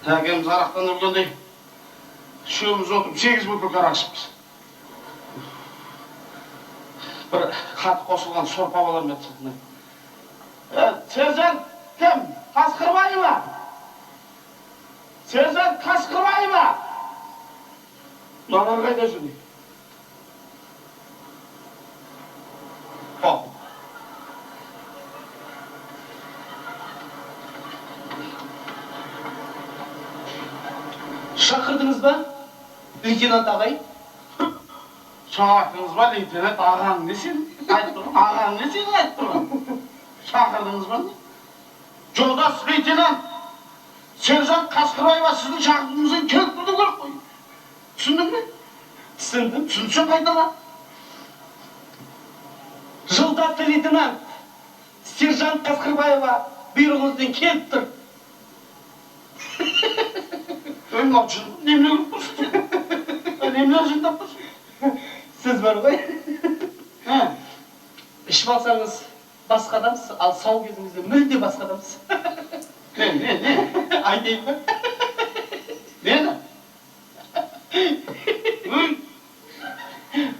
Әкеміз арақтан өлгендей, үшеуміз отырып 8 бөтелке арақ ішіппіз. Бір қатты қосылған сорпа болар ма еді? Сержант кім? Қасқырбаева! Сержант Қасқырбаева! Мыналар қайда жүр? Хоп. Шақырдыңыз ба, лейтенант ағай? Шақырдыңыз ба, лейтенант ағаң не сен? Айтып тұрған, ағаң не сен айтып тұрған? Шақырдыңыз ба не? Жолдас лейтенант, сержант Қасқырбаева сіздің шақыртуыңызбен келіп тұрды керек қой. Түсіндің бе? Түсіндім. Түсінсең қайтала. Жолдас лейтенант, сержант Қасқырбаева бұйрығыңызбен келіп тұр. Ей, мынау жын, немене күліп тұрсың сен? Немене жындап тұрсың? Сіз бар ғой. Ә? Ішіп алсаңыз басқа адамсыз, ал сау кезіңізде мүлде басқа адамсыз. Не, не, не? Айтайын ба? Нені? Ой.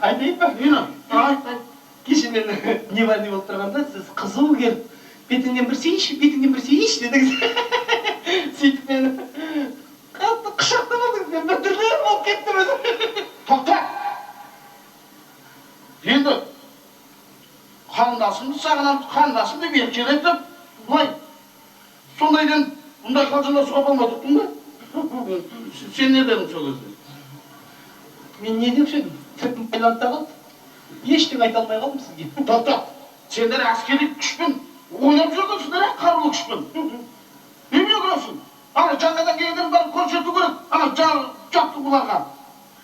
Айтайын ба? Нені? Айт, айт. Кеше мен дневальный болып тұрғанда сіз қызу келіп, бетіңнен бір сүйінші, бетіңнен бір сүйінші дедіңіз. Сөйтіп мені қатты құшақтап алдыңыз, мен бір түрлі болып кеттім өзім. Тоқта! Енді қарындасымды сағынамын, қарындасым деп еркелетіп, былай сондайдан бұндай қалжыңдасуға болмайды, ұқтың ба? Сен не дедің сол кезде? Мен не деуші едім? Тілім байланып та қалды. Ештеңе айта алмай қалдым сізге. Тоқта! Сендер әскери күшпен ойнап жүргенсіңдер, ә, қарулы күшпен. Немене күлесің? Ана жаңадан келгендердің бәрін көрсету керек, ана жаттығуларға.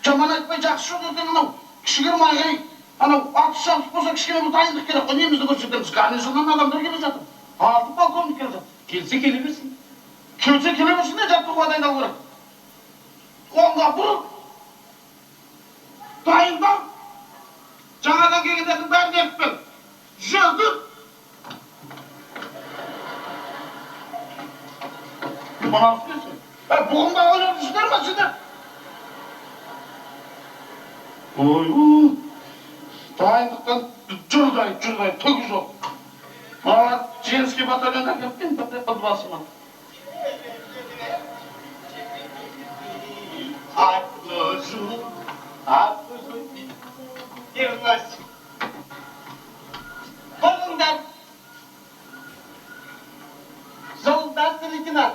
Жаман айтпай жақсы жоқ ертең анау кішігірім айғай, анау атыс шабыс болса кішкене бір дайындық керек қой, немізді көрсетеміз. Гарнизоннан адамдар келе жатыр. 6 полковник келе жатыр. Келсе келе берсін. Келсе келе берсін де жаттығуға дайындалу керек. Оңға бұрыл. Дайындал. Жаңадан келгендердің бәрін ертіп кел. Жүрдік. Мынаусы несі? Бұғынбай ойлап жүрсіңдер ме сендер? Ой, дайындықтан жұрдай, жұрдай, түгі жоқ. Мыналар женский батальоннан келіп мен бір басыма. Отложу, отложу, вернусь. Болыңдар. Жолдас лейтенант,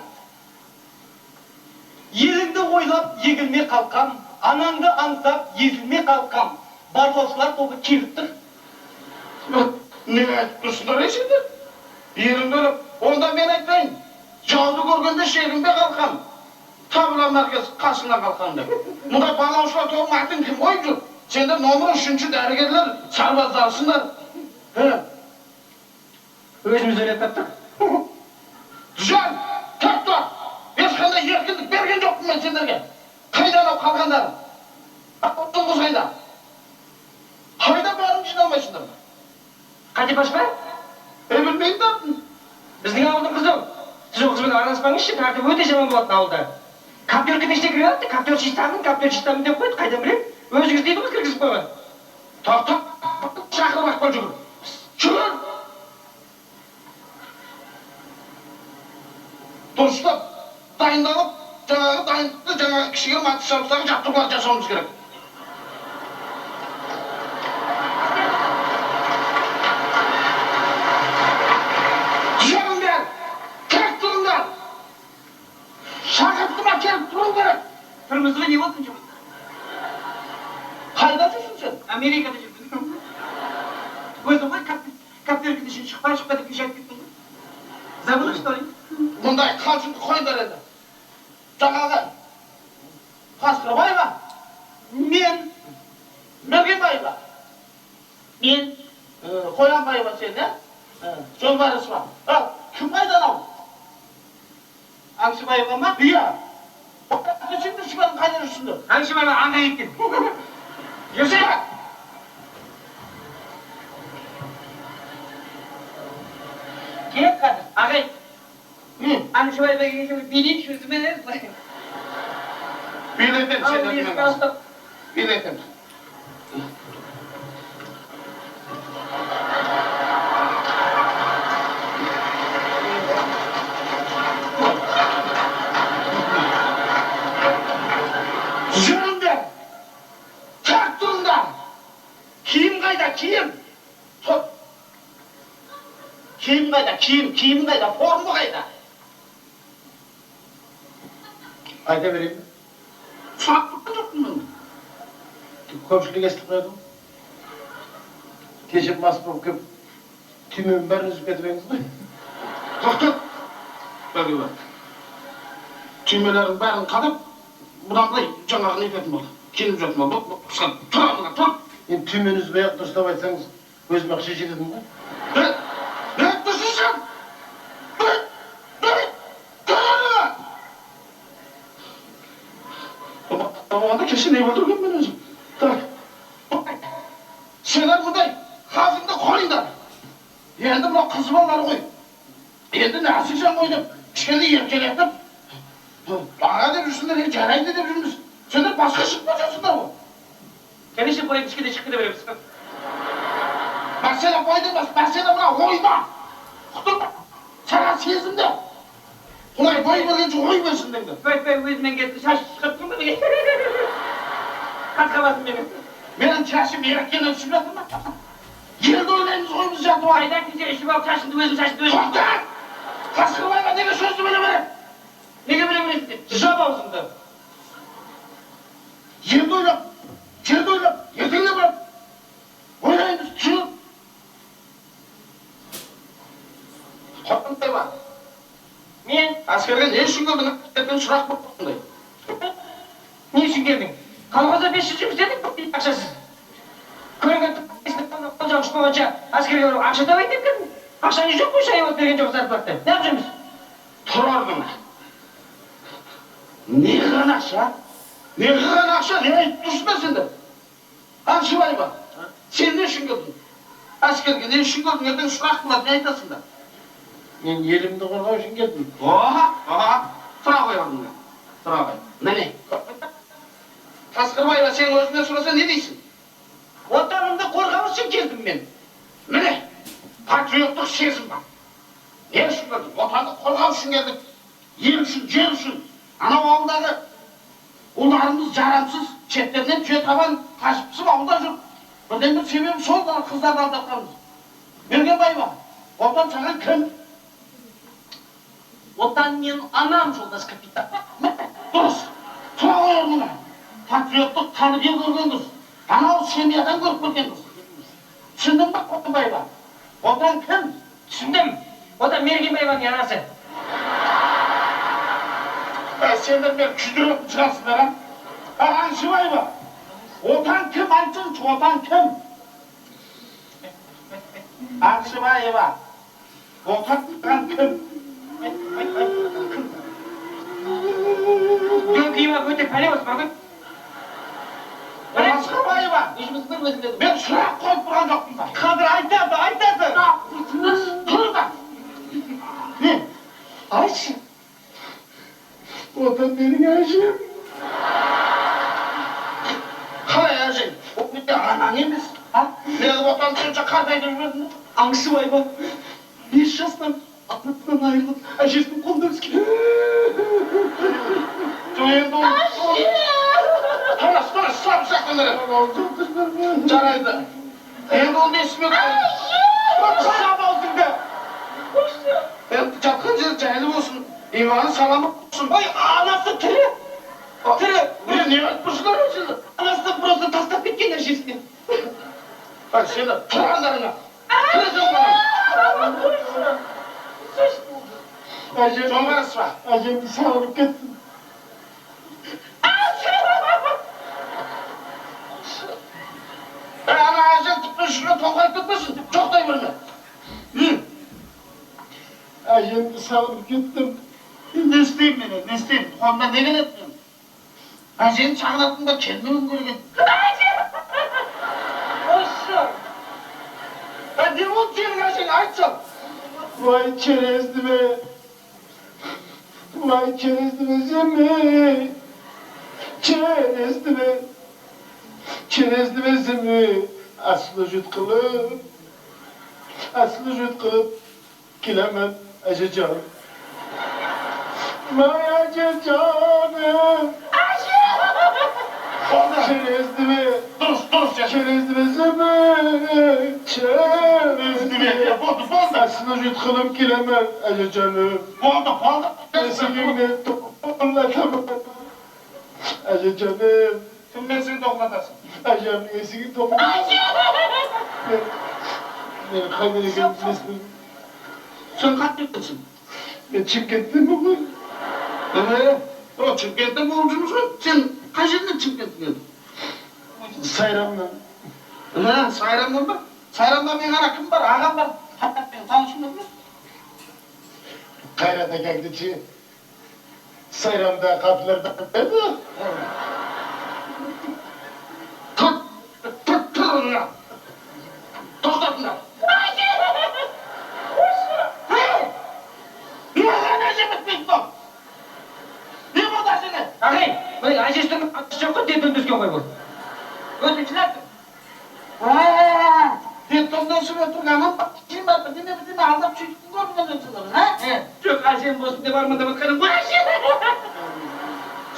еліңді ойлап егілме қалқам, анаңды аңсап езілме қалқам. Барлаушылар тобы келіп тұр. Не айтып тұрсыңдар, ей сендер? Еліңді ойлап, онда мен айтайын. Жауды көргенде шегінбе қалқам. Табыла мәркез қасыңнан қалқам деп. Мұндай барлаушылар тобының атын кім қойып жүр? Сендер номер 3-ші дәрігерлер, сарбаздарсыңдар. Өзіміз ойлап таптық. Түзел, тоқта! Ешқандай еркіндік берген жоқпын мен сендерге. Қайда анау қалғандары? Қыз қайда? Қайда бәрін жиналмайсыңдар ма? Қате па? Білмеймін да. Біздің ауылдың қызы ол. Сіз ол қызбен араласпаңызшы, тәртібі өте жаман болатын ауылда. Каптеркінің ішіне кіріп алыпты, каптерщицамын, каптерщицамын деп қойды, қайдан білемін? Өзіңіз дейді ғой кіргізіп қойған. Тоқта, шақырып ақ қой жүгір. Жүгір! Дұрыстап дайындалып, жаңағы дайындықты, жаңағы кішігірім атыс шабыстағы жаттығулар жасауымыз керек. Жүріңдер, тек тұрыңдар. Шақыртты ма келіп тұру керек. Тұрмыз ғой, не болды сонша? Қайда жүрсің сен? Америкада жүрмін. Өзің ғой, каптеркінің ішін шықпай, шықпа деп кеше айтып кеттің ғой. Забыла, что ли? Мұндай қалжыңды қойыңдар енді. Жаңағы Қасқырбаева? Мен. Мергенбаева? Мен. Қоянбаева сен, ә? Жолбарысова. Кім қайда анау? Аңшыбаева ма? Иә. Сендер шыбаның қайда жүрсіңдер? Аңшыбаева аңға кеткен. Жүрсе! Кет қазір, ағай. Не? Аңшыбаева келгенше бір билейікші өзіме. Билетемін Ал, сендерді есікті мен. астық. Билетемін. Жүріңдер! Так тұрыңдар! Киім қайда, киім? Тұр. Киім қайда, киім, киім қайда, форма қайда? Айта берейін бе? Сұрақ тұрған жоқпын мен. Көпшілік естіп қояды ғой. Кеше мас болып келіп, түйменің бәрін үзіп кетіп едіңіз ғой. Тоқтат! Бәрі бар. Түймелердің бәрін қадап, бұдан былай жаңағы не ететін болды. Киініп жүретін болды. Қысқа, тұр алдыңа, тұр! Енді түймені үзбей ақ дұрыстап айтсаңыз, өзім ақ шешер едім ғой. Не? Не айтып тұрсың сен? Тұр! Тұр! Тұр алдыңа! Болғанда кеше не бүлдірген мен өзім. Так. Сендер мұндай қалжыңды қойыңдар. Енді мынау қыз балалар ғой. Енді нәзік жан ғой деп, кішкене еркелетіп, аға деп жүрсіңдер, е, жарайды деп жүрміз. Сендер басқа шығып жүрсіңдер ғой. Конечно, бойы кішкене шығып кете береміз. Мәселе бойда емес, мәселе мына ойда. Ұқтың ба? Саған сезімде. Құдай бой бергенше ой берсін деңдер. Өйтпей өзімен кетті, шаш шығып тұрмын ба? Қасқа басым менің. Менің шашым ереккеннен түсіп жатыр ма? Елді ойлаймыз ғой біз жатып алып. Қайдан кеше ішіп алып шашыңды өзің, шашыңды өзің. Тоқта! Қасқырбайға неге сөзді біле береді? Неге біле бересің деп? Жап аузыңды. Елді ойлап, жерді ойлап, ертеңіне барып ойлаймыз, түсініп. Қорқынбай. Мен Әскерге не үшін келдің? Ертең сұрақ болды. Не үшін келдің? Колхозда 500 жұмыс істедік, ақшасыз. Көрінген қол жағып болғанша әскерге барып ақша табайын деп келдім. Ақшаңыз жоқ қой, шай алып берген жоқ зарплата. Неғып жүрміз? Тұр орныңа. Не қылған ақша? Не қылған ақша? Не айтып тұрсыңдар сендер? Аңшыбаева, сен не үшін келдің? Әскерге не үшін келдің? Ертең сұрақ болады, не айтасыңдар? Мен елімді қорғау үшін келдім. Оха, оха, тұра ғой орныңа. Тұра ғой. Міне. Қасқырбаева, сен өзіңнен сұраса не дейсің? Отанымды қорғау үшін келдім мен. Міне, патриоттық сезім бар. Не үшін келдік? Отанды қорғау үшін келдік. Ел үшін, жер үшін. Анау ауылдағы ұлдарымыз жарамсыз, шеттерінен түйе табан қашып пысып ауылда жүр. Бірден бір себебі сол қыздарды алдатқанымыз. Мергенбаева, отан саған кім? Отан мен анам, жолдас капитан. Міне, дұрыс. Тұра ғой орныңа. Патриоттық тәрбие көрген қыз. Анау семьядан көріп келген қыз. Түсіндің ба, Қотанбаева? Отан кім? Түсіндім. Отан Мергенбаеваның анасы. Ә, сендер мені күйдіретін шығарсыңдар, а? Ә, Аңшыбаева, отан кім айтсыншы, отан кім? Аңшыбаева, отан кім? Дөңкиіп алып өте пәле осы бар ғой. Қасқырбаева, Не жұмысың бар өзіңде? мен сұрақ қойып тұрған жоқпын ба? Қазір айтады, айтады. Тұрыңдар. Не? Айтшы. Отан менің әжем. Қалай әжең? Ол не анаң емес, а? Неғып отанды сонша қартайтып жібердің? Аңшыбаева 5 жастан анасынан айырылып, әжесінің қолында өскен. Жоқ, енді ол... Тұрас, тұрас, сап сақтаңдар. Жарайды. Енді ол несімен... Жап аузыңды. Енді жатқан жері жайлы болсын, иманы саламат болсын. Ой, анасы тірі. Тірі. Не айтып тұрсыңдар сендер? Анасы просто тастап кеткен әжесіне. Так, сендер тұрғандарыңа. Кіресің қонам. Әжем, Жоңғарасыз ба? әжемді сағынып кеттім. Ә, ана әжең тіпті үстіне тоңқайып кетпесін. Жоқтай берме. Әжемді сағынып кеттім. Не істеймін мен енді, не істеймін? Қолымнан не келеді менің? Әжені сағынатын да келмеуім керек еді. Осы. Ә, не болды сенің әжең, айтшы. Vay çerezlime. Vay çerezlime seni. Через две зимы отслужить қылып, келемін, әжежан. Май әжежаным. Болды. Через две, Дұрыс, дұрыс енді. через две зимы, через две. Болды, болды. Отслужить қылып келемін, әжежаным. Болды, болды. Есігіңді тоқылдатамын. Әжежаным. Кіммен сен тоқылдатасың? Әжемнің есігін тоқылдатамын. Мен қайдан екенін білесің. Сен қай жерденсің? Мен Шымкенттенмін ғой. Е, о, Шымкентте болып жүрміз ғой. Сен қай жерден, Шымкенттен едің? Сайрамнан. Е, Сайрамнан ба? Сайрамда менің ана кім бар? Ағам бар. Қайрат деген танысың ба? Қайрат әкеңді ше? Сайрамда қапыларда еді. Тұр, тұр, тұр. Тоқтатыңдар. Ей! Маған әже бітпейді мынау. Не болды әжеңе? Ағай, мына әжесі тұрған атасы жоқ қой, детдомда өскен ғой бұл. Өтірік жылап тұр. Детдомда өсіп отырғанын ба, бірдеме бірдеме алдап сөйттің ғой бұдан сендер, а? Жоқ, әжем болсын деп армандап жатқаным ғой, әже.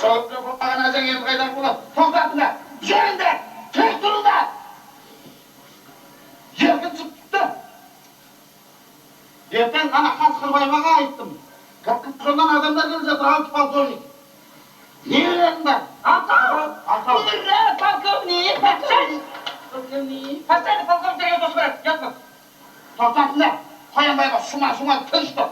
Сол болмаған әжең енді қайдан болады? Тоқтатыңдар, жүріңдер, тік тұрыңдар. Еркін түсіпті. Ертең ана Қасқырбаеваға айттым. Гарнизоннан адамдар келіп жатыр, алты полковник. Нелерің бар? Алтау! Алтау. Ура, полковник, полковник. Полковник. Постоянно полковниктерге дос барады, ұят бол. Тоқтатыңдар. Қоянбайға сума-сума тыныш тұр.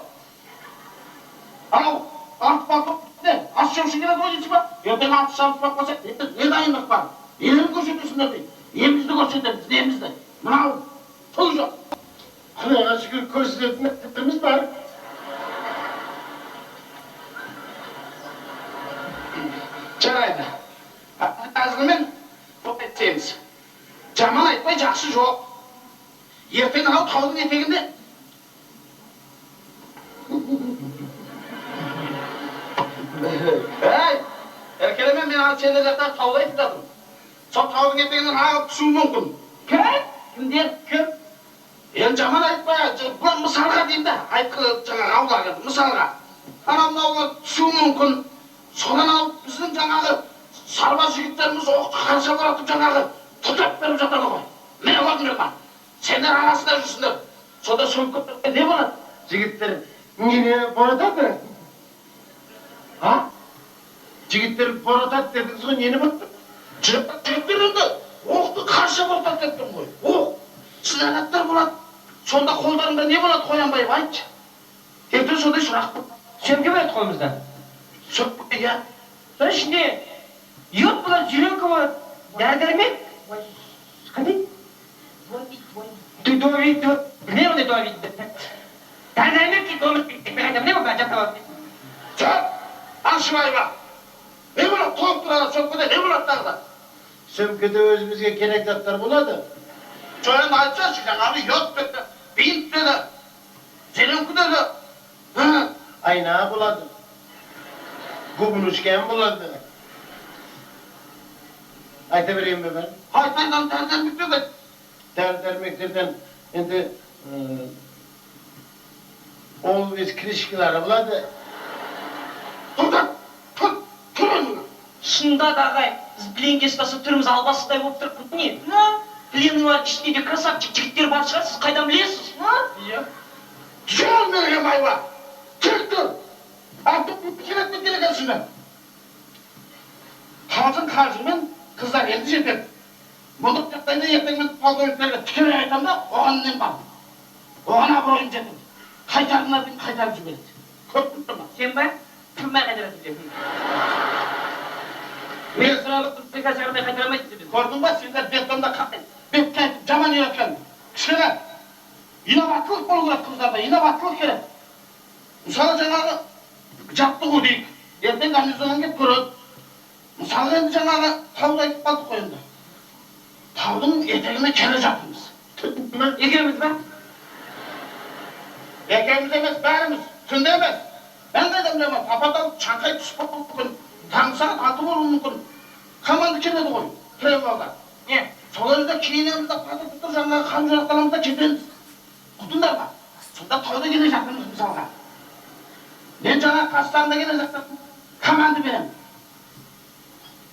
Анау алты полковник ас жеуші келеді ғой дейсің ба? Ертең аты шабыс болып қалса, не дайындық бар? Нелерін көрсетесіңдер дейді. Немізді көрсетеміз, немізді. Мынау түк жоқ. Құдайға шүкір, көрсететін нәрселеріміз бар. Жарайды. Әзілмен былай етеміз. Жаман айтпай жақсы жоқ. Ертең анау таудың етегінде Ей, еркелеме, мен ана сендер жақтағы тауды айтып жатырмын. Сол таудың етегінен ағып түсуі мүмкін. Кім? Кімдер? Кім? Енді жаман айтпай, бұлар мысалға деймін да, айтқы жаңағы аулақ енді, мысалға. Анау мынаулар түсуі мүмкін. Содан алып біздің жаңағы сарбаз жігіттеріміз оқты қарша боратып жаңағы тұтап беріп жатады ғой. Міне, көрдіңдер ма? Сендер арасында жүрсіңдер. Сонда сөмкеде не болады? Жігіттер нені боратады? А? Жігіттер боратады дедіңіз ғой, нені боратады? Жігіттер енді оқты қарша боратады деп тұрмын ғой. Оқ, снарядтар болады. Сонда қолдарында не болады, Қоянбаев, айтшы. Ертең сондай сұрақ болады. Сөмке болады қолымызда. Сөмке, иә. Соның ішінде йод болады, зеленка болады, дәрі-дәрмек. Қандай? Довид, білмеймін ондай довид. Дәрі-дәрмек дейді, мен қайда білемін, бәрі жаттап алып. Жоқ, Аңшыбаева. Не болады толып тұрады сөмкеде, не болады тағы да? Сөмкеде өзімізге керек заттар болады. Жоқ, енді айтсайшы, жаңағы йод деді, бинт деді, зеленка деді. Айна болады. Губнушкам болады. Айта берейін бе мен? Айтайын, дәрі-дәрмек деді. Дәрі-дәрмектерден енді ол крышкалары болады. Тоқтат, тұр, тұр орныңа. Шынында да, ағай, біз пленге ұстаса түріміз албастыдай болып тұр. Не? Пленныйлар ішінде де красавчик жігіттер бар шығар, сіз қайдан білесіз? Иә. Жүр, Мергенбаева, тік тұр. Аты керек пе, керек екенсіңдер. Қалжың қалжыңмен, қыздар енді жетеді. Мұндық жағдайда ертең мен полковниктерге тікелей айтамын да, оған нем бар. Оған абыройым жетеді. Қайтарыңдар деймін, қайтарып жібереді. Көп тұрма. Сен ба? Кім қайтарады деп? Мен сұрап приказ шығармай қайтара алмайсың бізді. Көрдің ба, сендер детдомда қалай бетке айтып жаман үйреткен. Кішкене инабаттылық болу керек қыздарда, инабаттылық керек. Мысалы, жаңағы жаттығу дейік. Ертең гарнизоннан келіп көреді. Мысалы, енді жаңағы тауды айтып қалдық қой енді. Таудың етегіне келе жатырмыз. Екеуміз ба? Екеуміз емес, бәріміз. Түнде емес. Мен қайдан білемін, пападан шаңқай түс болуы мүмкін. Таңғы сағат 6 болуы мүмкін. Команда келеді ғой, тревога. Не? Сол кезде киінеміз да, патыр тұр, жаңағы қару жарақты аламыз да кетеміз. Ұқтыңдар ма? Сонда тауда келе жатырмыз мысалға. Мен жаңа қастарында келе жатырмын, команда беремін.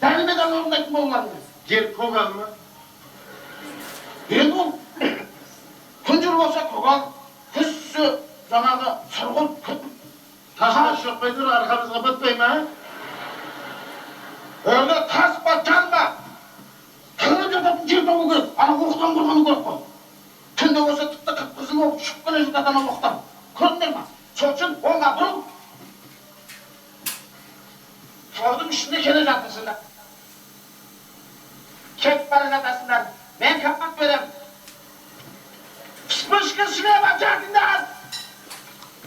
Дәлме дәл орындайтын болуларың. Жер көгал ма? Енді ол күн жылы болса көгал, күз түссе жаңағы сұрғылт күн. Тас шоқпай тұр, арқамызға батпай ма? Орда тас па, жан ба? Тығылып жататын жер табу керек. Ана оқтан қорғану керек қой. Түнде болса тіпті қып-қызыл болып ұшып келе жатады ана оқтан. Көрдіңдер ма? Сол үшін оңға бұрыл. Таудың үстінде келе жатырсыңдар. Кетіп бара жатасыңдар. Мен команда беремін. Вспышка слева, жақында.